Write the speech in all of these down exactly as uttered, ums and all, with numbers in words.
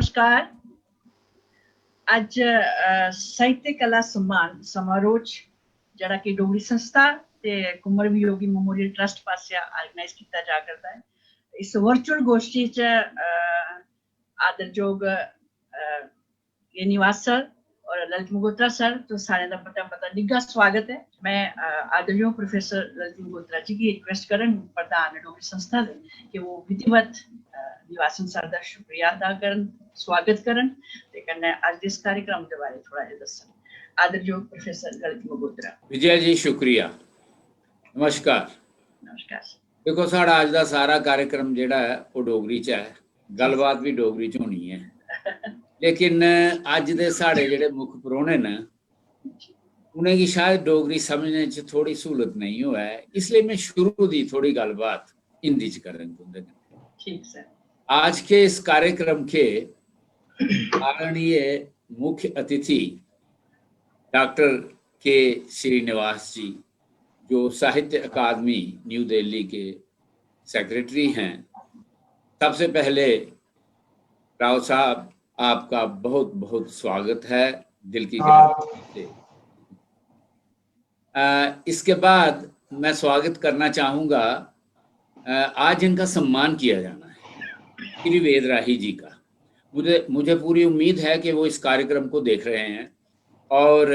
नमस्कार। अज्ज, अ, साहित्य कला सम्मान समारोह च, जेह्ड़ा कि डोगरी संस्था ते कुंवर वियोगी मेमोरियल ट्रस्ट पासेआ ऑर्गेनाइज कीता जा करदा ऐ, इस वर्चुअल गोश्ठी च, अ, आदरजोग, अ, के निवास सर और ललित मगोत्रा सर, तुस सारें दा मता मता निग्घा स्वागत ऐ। मैं, अ, आदरजोग प्रोफेसर ललित मगोत्रा जी गी रिक्वेस्ट करन, प्रधान डोगरी संस्था दे, कि वो विधिवत, अ, निवासन सर दा शुक्रिया अदा करन, स्वागत करन ते कन्नै अज्ज दे इस कार्यक्रम दे बारे थोड़ा जेहा दस्सन। आदरजोग प्रोफेसर ललित मगोत्रा। विजया जी, शुक्रिया। नमस्कार। नमस्कार। देखो, साढ़ा अज्ज दा सारा कार्यक्रम जेह्ड़ा ऐ, ओह् डोगरी च ऐ, गल्लबात बी डोगरी च होनी ऐ। लेकिन अज्ज दे साढ़े जेह्ड़े मुक्ख परौह्ने न, उ'नेंगी शायद डोगरी समझने च थोड़ी स्हूलत नेईं होऐ, इसलेई मैं शुरू दी थोड़ी गल्लबात हिंदी च करङ तुं'दे कन्नै। ठीक सर। आज के इस कार्यक्रम के आदरणीय मुख्य अतिथि डॉक्टर के श्रीनिवास जी, जो साहित्य अकादमी न्यू दिल्ली के सेक्रेटरी हैं, सबसे पहले राव साहब, आपका बहुत बहुत स्वागत है दिल की गहराई से। अ, इसके बाद मैं स्वागत करना चाहूँगा, अ, आज इनका सम्मान किया जाना है, श्री वेद राही जी का। मुझे, मुझे पूरी उम्मीद है कि वो इस कार्यक्रम को देख रहे हैं और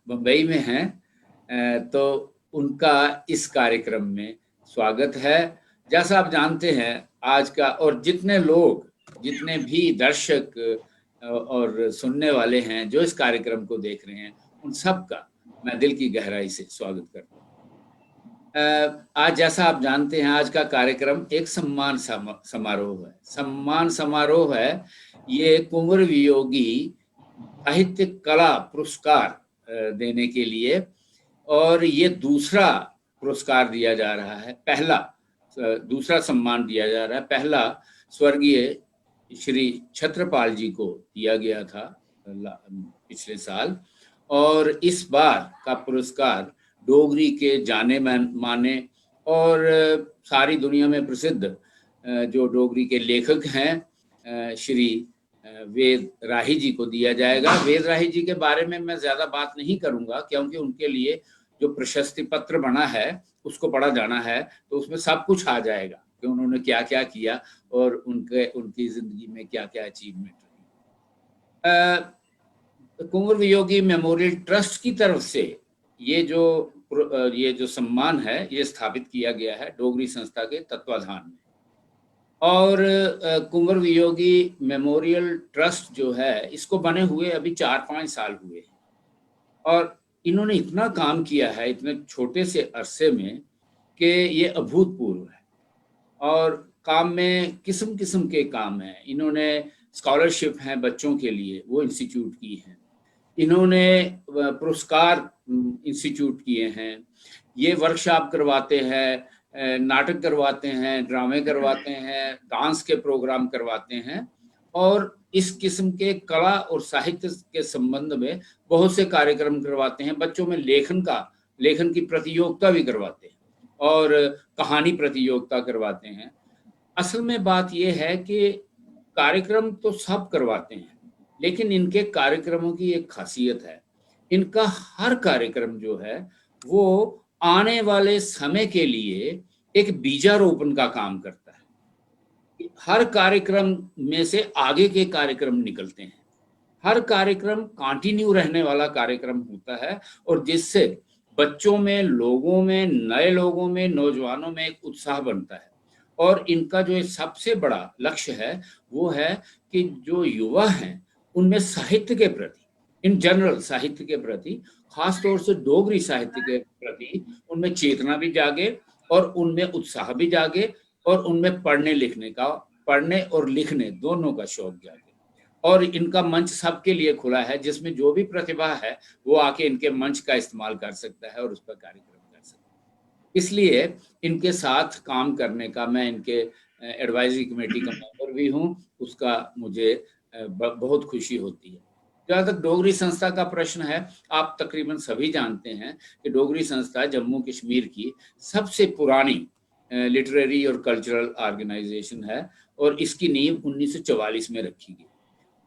बम्बई में हैं, अ, तो उनका इस कार्यक्रम में स्वागत है। जैसा आप जानते हैं, आज का, और जितने लोग, जितने भी दर्शक, अ, और सुनने वाले हैं जो इस कार्यक्रम को देख रहे हैं, उन सब का मैं दिल की गहराई से स्वागत करता हूँ। अ, आज, जैसा आप जानते हैं, आज का कार्यक्रम एक सम्मान समा-, समारोह है। सम्मान समारोह है ये कुंवर वियोगी साहित्य कला पुरस्कार, अ, देने के लिए, और ये दूसरा पुरस्कार दिया जा रहा है। पहला, अ, दूसरा सम्मान दिया जा रहा है। पहला स्वर्गीय श्री छत्रपाल जी को दिया गया था ला-, पिछले साल, और इस बार का पुरस्कार डोगरी के जाने मान-, माने और, अ, सारी दुनिया में प्रसिद्ध, अ, जो डोगरी के लेखक हैं, अ, श्री, अ, वेद राही जी को दिया जाएगा। वेद राही जी के बारे में मैं ज्यादा बात नहीं करूंगा, क्योंकि उनके लिए जो प्रशस्ति पत्र बना है, उसको पढ़ा जाना है, तो उसमें सब कुछ आ जाएगा कि उन्होंने क्या-क्या किया और उनके, उनकी जिंदगी में क्या-क्या अचीवमेंट रही। अ, कुंवर वियोगी मेमोरियल ट्रस्ट की तरफ से ये जो प्र-, अ, ये जो सम्मान है, ये स्थापित किया गया है डोगरी संस्था के तत्वाधान में। और, अ, कुंवर वियोगी मेमोरियल ट्रस्ट जो है, इसको बने हुए अभी चार पाँच साल हुए हैं और इन्होंने इतना काम किया है इतने छोटे से अरसे में कि ये अभूतपूर्व है। और काम में किस्म किस्म के काम हैं। इन्होंने स्कॉलरशिप हैं बच्चों के लिए, वो इंस्टीट्यूट की हैं। इन्होंने, अ, पुरस्कार, उम, इंस्टीट्यूट किए हैं। ये वर्कशॉप करवाते हैं, अ, नाटक करवाते हैं, ड्रामे करवाते हैं, डांस के प्रोग्राम करवाते हैं और इस किस्म के कला और साहित्य के संबंध में बहुत से कार्यक्रम करवाते हैं। बच्चों में लेखन का, लेखन की प्रतियोगिता भी करवाते हैं और कहानी प्रतियोगिता करवाते हैं। असल में बात यह है कि कार्यक्रम तो सब करवाते हैं, लेकिन इनके कार्यक्रमों की एक खासियत है, इनका हर कार्यक्रम जो है, वो आने वाले समय के लिए एक बीजारोपण का काम करता है। हर कार्यक्रम में से आगे के कार्यक्रम निकलते हैं। हर कार्यक्रम कंटिन्यू रहने वाला कार्यक्रम होता है और जिससे बच्चों में, लोगों में, नए लोगों में, नौजवानों में एक उत्साह बनता है। और इनका जो ये सबसे बड़ा लक्ष्य है, वो है कि जो युवा हैं, उनमें साहित्य के प्रति, इन जनरल साहित्य के प्रति, खासतौर से डोगरी साहित्य के प्रति उनमें चेतना भी जागे और उनमें उत्साह भी जागे और उनमें पढ़ने लिखने का, पढ़ने और लिखने दोनों का शौक जागे। और इनका मंच सबके लिए खुला है, जिसमें जो भी प्रतिभा है, वो आके इनके मंच का इस्तेमाल कर सकता है और उस पर कार्यक्रम कर सकता है। इसलिए इनके साथ काम करने का, मैं इनके, अ, एडवाइजरी कमेटी का मेंबर भी हूँ, उसका मुझे, अ, ब-, बहुत खुशी होती है। जहाँ तक डोगरी संस्था का प्रश्न है, आप तकरीबन सभी जानते हैं कि डोगरी संस्था जम्मू कश्मीर की सबसे पुरानी, अ, लिटरेरी और कल्चरल ऑर्गेनाइजेशन है और इसकी नींव उन्नीस सौ चवालीस में रखी गई।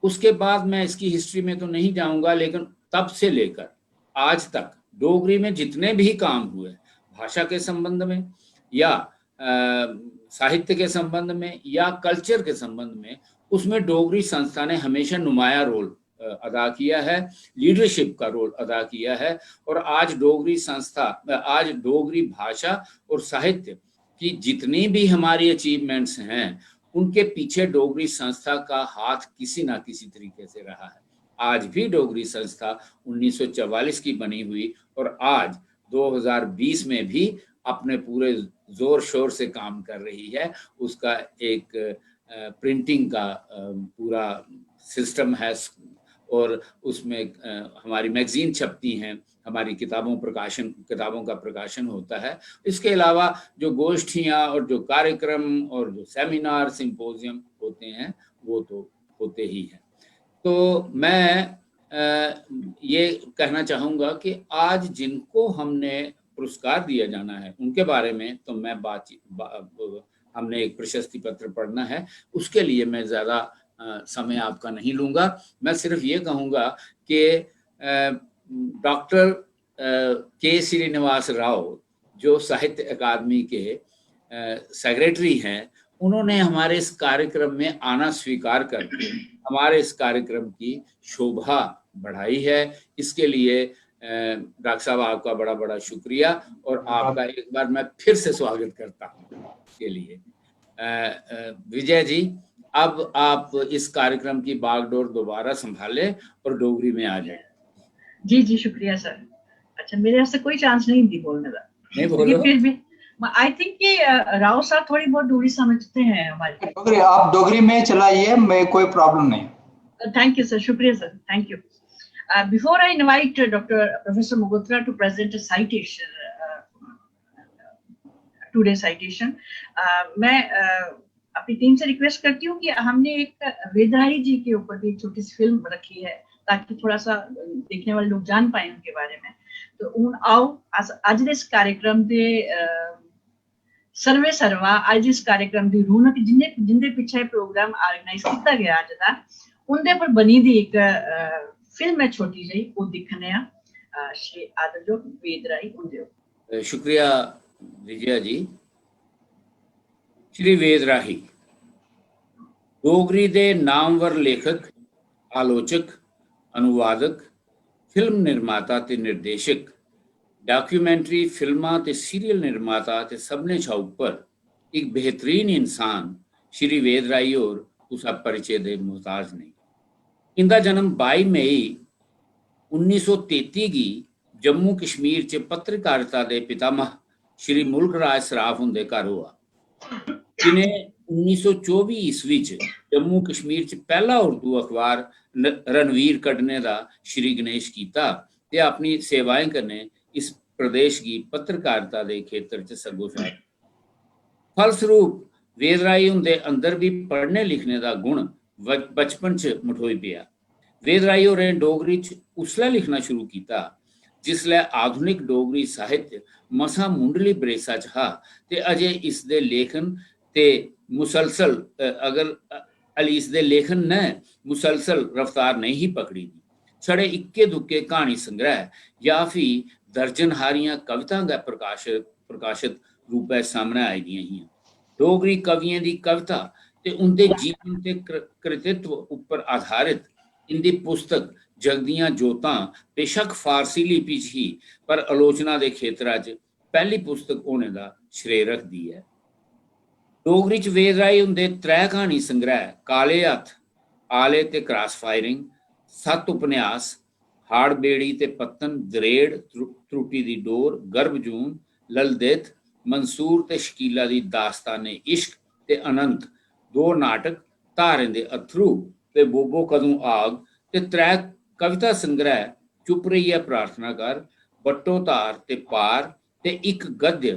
उसके बाद मैं इसकी हिस्ट्री में तो नहीं जाऊंगा, लेकिन तब से लेकर आज तक डोगरी में जितने भी काम हुए, भाषा के संबंध में या साहित्य के संबंध में या कल्चर के संबंध में, उसमें डोगरी संस्था ने हमेशा नुमाया रोल अदा किया है, लीडरशिप का रोल अदा किया है। और आज डोगरी संस्था, आज डोगरी भाषा और साहित्य की जितनी भी हमारी अचीवमेंट्स हैं, उनके पीछे डोगरी संस्था का हाथ किसी ना किसी तरीके से रहा है। आज भी डोगरी संस्था उन्नीस सौ चवालीस की बनी हुई और आज दो हज़ार बीस में भी अपने पूरे जोर शोर से काम कर रही है। उसका एक प्रिंटिंग का पूरा सिस्टम है और उसमें हमारी मैगजीन छपती हैं, हमारी किताबों प्रकाशन किताबों का प्रकाशन होता है। इसके अलावा जो गोष्ठियाँ और जो कार्यक्रम और जो सेमिनार, सिंपोजियम होते हैं, वो तो होते ही हैं। तो मैं ये कहना चाहूँगा कि आज जिनको हमने पुरस्कार दिया जाना है, उनके बारे में तो मैं बातचीत बा, हमने एक प्रशस्ति पत्र पढ़ना है, उसके लिए मैं ज़्यादा समय आपका नहीं लूँगा। मैं सिर्फ ये कहूँगा कि डॉक्टर के श्रीनिवास राव, जो साहित्य अकादमी के सेक्रेटरी हैं, उन्होंने हमारे इस कार्यक्रम में आना स्वीकार करके हमारे इस कार्यक्रम की शोभा बढ़ाई है। इसके लिए डॉक्टर साहब, आपका बड़ा बड़ा शुक्रिया और आपका एक बार मैं फिर से स्वागत करता हूँ के लिए। विजय जी, अब आप इस कार्यक्रम की बागडोर दोबारा संभालें और डोगरी में आ जाए। जी जी, शुक्रिया सर। अच्छा, मेरे वास्ते कोई चांस नहीं थी बोलने का। नहीं बोलो। फिर भी आई थिंक कि राव साहब थोड़ी बहुत डोगरी समझते हैं हमारी। डोगरी, आप डोगरी में चलाइए, मैं कोई प्रॉब्लम नहीं। Thank you sir, शुक्रिया sir, thank you. Before I invite Doctor Professor Mogotra to present a citation, today citation, मैं अपनी टीम से रिक्वेस्ट करती हूँ कि हमने एक वेदराही जी के ऊपर भी एक छोटी सी फिल्म रखी है, ताकि थोड़ा सा देखने वाले लोग जान पाए उनके बारे में। तो हूँ आओ, अस अज दे इस कार्यक्रम दे सर्वे सर्वा, अज इस कार्यक्रम दी रौनक, जिंदे जिंदे पिछे प्रोग्राम ऑर्गेनाइज किया गया अज का, उनके पर बनी दी एक फिल्म है छोटी जी, वो दिखने। श्री आदरजोग वेदराही उंदे। शुक्रिया विजया जी। श्री वेदराही डोगरी दे नामवर लेखक, आलोचक, अनुवादक, फिल्म निर्माता ते निर्देशक, डॉक्यूमेंट्री फिल्मां ते सीरियल निर्माता ते सभनें शा उप्पर इक बेहतरीन इंसान श्री वेदराही होर कुसै परिचय दे मोहताज नेईं। इंदा जन्म बाई मई उन्नी सौ तेती गी जम्मू कश्मीर च पत्रकारिता दे पितामह श्री मुल्क राज सराफ हुंदे घर होआ, जिनें उन्नी सौ चौबी ईस्वी च जम्मू कश्मीर च पैहला उर्दू अखबार रणवीर कड्ढने दा श्री गणेश कीता ते अपनी सेवाएं कन्नै इस प्रदेश गी पत्रकारिता दे खेतर च सग्गोशार। फलस्वरूप वेदराही हुंदे अंदर बी पढ़ने लिखने दा गुण बचपन च मठोई पेआ। वेदराही होरें डोगरी च उसलै लिखना शुरू कीता जिसलै आधुनिक डोगरी साहित्य मसां मुंढली बरेसा च हा ते अजें इसदे लेखन ते मुसलसल अगर अली इसदे लेखन ने मुसलसल रफ्तार नेईं ही पकड़ी दी। छड़े इक्के दुक्के क्हानी संग्रह जां फ्ही दर्जन हारियां कवितां गै प्रकाशत प्रकाशत रूपै सामनै आई दियां हियां। डोगरी कवियें दी कविता ते उंदे जीवन ते कृतित्व उप्पर आधारित इंदी पुस्तक जगदियां जोतां बेशक फारसी लिपि च ही, पर आलोचना दे खेतरा च पैहली पुस्तक होने दा श्रेय रखदी ऐ। डोगरी च वेदराही हुंदे त्रै क्हानी संग्रह काले हत्थ, आले ते क्रॉस फायरिंग, सत्त उपन्यास, हाड़ बेड़ी ते पत्तन, दरेड़, त्रुट्टी दी डोर, गर्भजून, ललदेथ, मंसूर ते शकीला दी दास्ताने इश्क ते अनंत, दो नाटक धारें दे अत्थरू ते बोबो कदूं आग ते त्रै कविता संग्रह चुप रेहियै प्रार्थना कर, बट्टो धार ते पार ते इक गद्य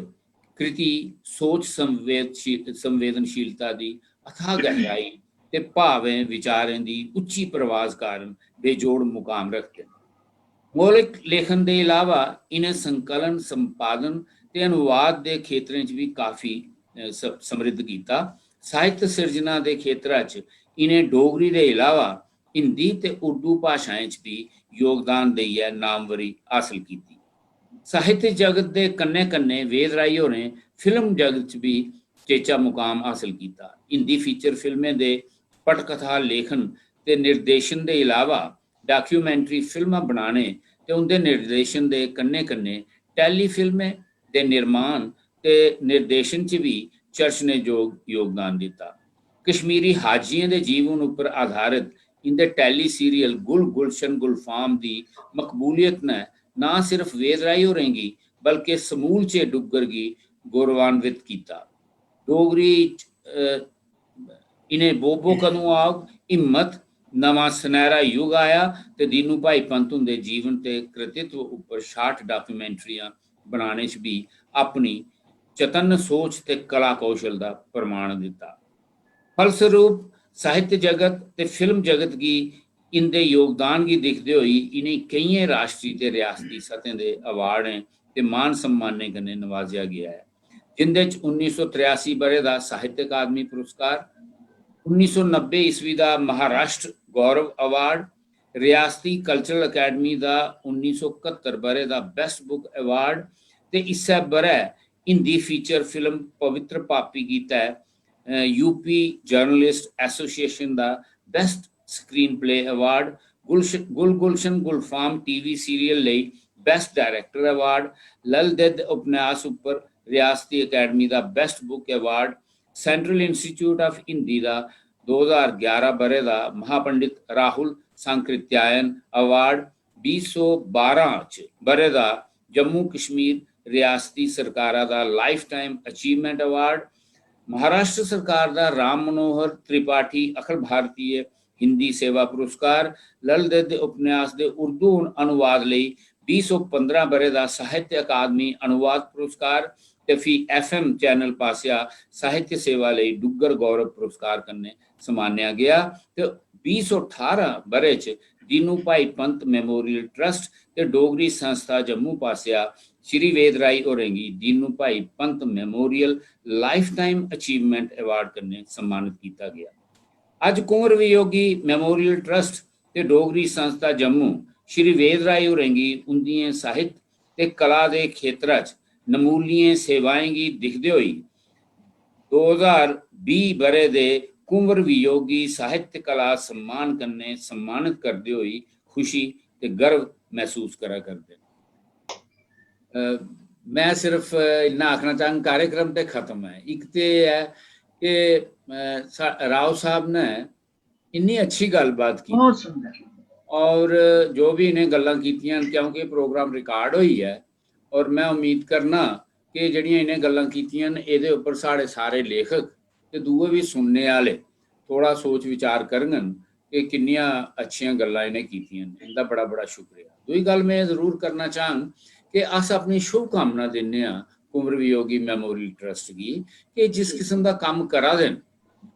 कृति सोच संवेदनशीलता दी अथाह गहराई ते भावें विचारें दी उच्ची परवाज कारण बेजोड़ मुकाम रखदे न। मौलिक लेखन दे इलावा इ'नें संकलन, संपादन ते अनुवाद दे खेतरें च बी काफी समृद्ध कीता। साहित्य सिरजना दे खेतरा च इ'नें डोगरी दे इलावा हिंदी ते उर्दू भाशाएं च बी योगदान देइयै नामवरी हासल कीती। साहित्य जगत दे कन्नै-कन्नै वेद राही होरें फिल्म जगत च बी चेचा मुकाम हासल कीता। हिंदी फीचर फिल्में दे पटकथा लेखन ते निर्देशन दे इलावा documentary फिल्मां बनाने ते उं'दे निर्देशन दे कन्नै-कन्नै टेलीफिल्में दे निर्माण ते निर्देशन च बी चर्चने जोग योगदान दित्ता। कश्मीरी हाजियें दे जीवन उप्पर आधारत इं'दे टेली सीरियल गुल गुलशन गुलफाम दी मकबूलियत ने ना सिर्फ वेद राही होरें गी बल्के समूलचे डुग्गर गी गौरवान्वित कीता। डोगरी च, अ, इ'नें बोबो कदूं आग, हिम्मत, नमां सनैह्रा युग आया ते दीनू भाई पंत हुंदे जीवन ते कृतित्व उप्पर शार्ट डाक्यूमेंट्रियां बनाने च बी अपनी चतन्न सोच ते कला कौशल दा प्रमाण दित्ता। फलस्वरूप साहित्य जगत ते फिल्म जगत गी इं'दे योगदान गी दिखदे होई इ'नें केइयें राश्ट्री ते रियासती सतहें दे अवार्डें ते मान सम्मानें कन्नै नवाजेआ गेआ ऐ, जिं'दे च उन्नी सौ त्रेआसी ब'रे दा साहित्य अकादमी पुरस्कार, उन्नी सौ नब्बे ईस्वी दा महाराष्ट्र गौरव अवार्ड, रियासती कल्चरल अकैडमी दा उन्नी सौ कत्तर ब'रे दा बेस्ट बुक अवार्ड ते इस्सै ब'रै हिंदी फीचर फिल्म पवित्र पापी गितै, अ, यूपी जर्नलिस्ट एसोसिएशन दा बेस्ट स्क्रीन प्ले अवार्ड, गुलश-, गुल गुलशन गुलफाम टीवी सीरियल लेई बेस्ट डायरेक्टर अवार्ड, लल दे उपन्यास उप्पर रियासती अकैडमी दा best book award, central institute of Hindi दा दो ज्हार ग्यारह ब'रे दा महापंडित राहुल सांकृत्यायन अवार्ड, बीह् सौ बारां च ब'रे दा जम्मू कश्मीर रियासती सरकारा दा life time achievement award, Maharashtra सरकार दा राम मनोहर त्रिपाठी अखिल भारतीय हिंदी सेवा पुरस्कार, लल दे उपन्यास दे उर्दू अनुवाद लेई बीह् सौ पंदरां ब'रे दा साहित्य अकादमी अनुवाद पुरस्कार ते फ्ही एफएम चैनल पासेआ साहित्य सेवा लेई डुग्गर गौरव पुरस्कार कन्नै सम्मानेआ गेआ ते बीह् सौ ठारां ब'रे च दीनू भाई पंत मेमोरियल ट्रस्ट ते डोगरी संस्था जम्मू पासेआ श्री वेद राही होरें गी Dinu Bhai Pant memorial life time achievement award कन्नै सम्मानित कीता गेआ। अज्ज कुंवर वियोगी मेमोरियल ट्रस्ट ते डोगरी संस्था जम्मू श्री वेद राही होरें गी उंदियें साहित्य ते कला दे खेतरा च नमूलियें सेवाएं गी दिखदे होई दो ज्हार बीह् ब'रे दे कुंवर वियोगी साहित्य कला सम्मान कन्नै सम्मानत करदे होई खुशी ते गर्व मसूस करा करदे न। अ, में सिर्फ इन्ना आखना चाहंग, कार्यक्रम ते खत्म है। इक ते एह् ऐ कि, अ, सा-, राव साहब ने इन्नी अच्छी गल्लबात की बहुत सुंदर। और जो भी इ'नें गल्लां कीतियां न, क्योंकि प्रोग्राम रिकॉर्ड होई ऐ, और में उम्मीद करना कि जेह्ड़ियां इ'नें गल्लां कीतियां न, एह्दे उप्पर साढ़े सारे लेखक ते दूए बी सुनने आह्ले थोह्ड़ा सोच विचार करङन कि किन्नियां अच्छियां गल्लां इ'नें कीतियां न। इं'दा बड़ा बड़ा शुक्रिया। दूई गल्ल में जरूर करना चाहङ कि अस अपनी शुभकामना दिन्ने आं कुंवर वियोगी मेमोरियल ट्रस्ट गी कि जिस किस्म दा कम्म करा दे न,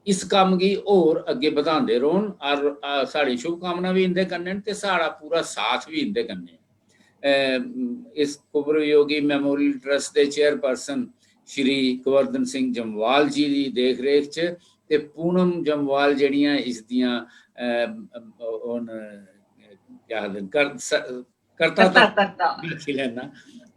इस कम्म गी होर अग्गें बधांदे रौह्न। और, आ, साढ़ी शुभकामना बी इं'दे कन्नै न ते साढ़ा पूरा साथ बी इं'दे कन्नै ऐ। अ, इस कुंवर वियोगी मेमोरियल ट्रस्ट दे चेयरपर्सन श्री गोवर्धन सिंह जम्वाल जी दी देख रेख च ते पूनम जम्वाल जेह्ड़ियां इसदियां, अ, ओह् न, केह् आखदे न, कर-, स-, कर्ता कर्ता, कर्ता। कर्ता। में आखी लैना।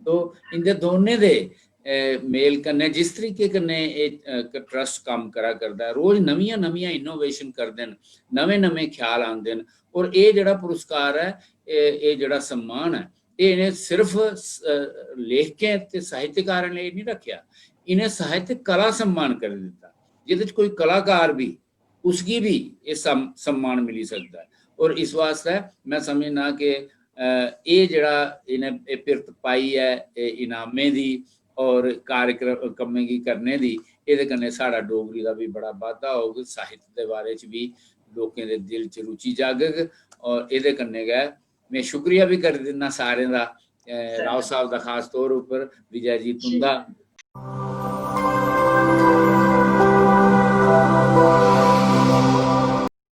तो इं'दे दौनें दे, अ, मेल कन्नै जिस तरीके कन्नै एह्, अ, क-, ट्रस्ट कम्म करा करदा ऐ, रोज नमियां-नमियां इनोवेशन करदे न, नमें-नमें ख्याल आंदे न। और एह् जेह्ड़ा पुरस्कार ऐ, एह्, एह् जेह्ड़ा सम्मान ऐ, एह् इ'नें सिर्फ स-, अ, लेखकें ते साहित्यकारें लेई निं रक्खेआ, इ'नें साहित्य कला सम्मान करी दित्ता, जेह्दे च कोई कलाकार बी, उसगी बी एह् सम-, सम्मान मिली सकदा ऐ। और इस वास्तै में समझना कि, अ, एह् जेह्ड़ा इ'नें एह् पिरत पाई ऐ, एह् इनामें दी और कार्यक्रम, कम्में गी करने दी, एह्दे कन्नै साढ़ा डोगरी दा बी बड़ा बाद्धा होग, साहित्य दे बारे च बी लोकें दे दिल च रुचि जागग। और एह्दे कन्नै गै में शुक्रिया बी करी दिन्ना सारें दा, अ, राव साहब दा खास तौर उप्पर, विजय जी तुं'दा।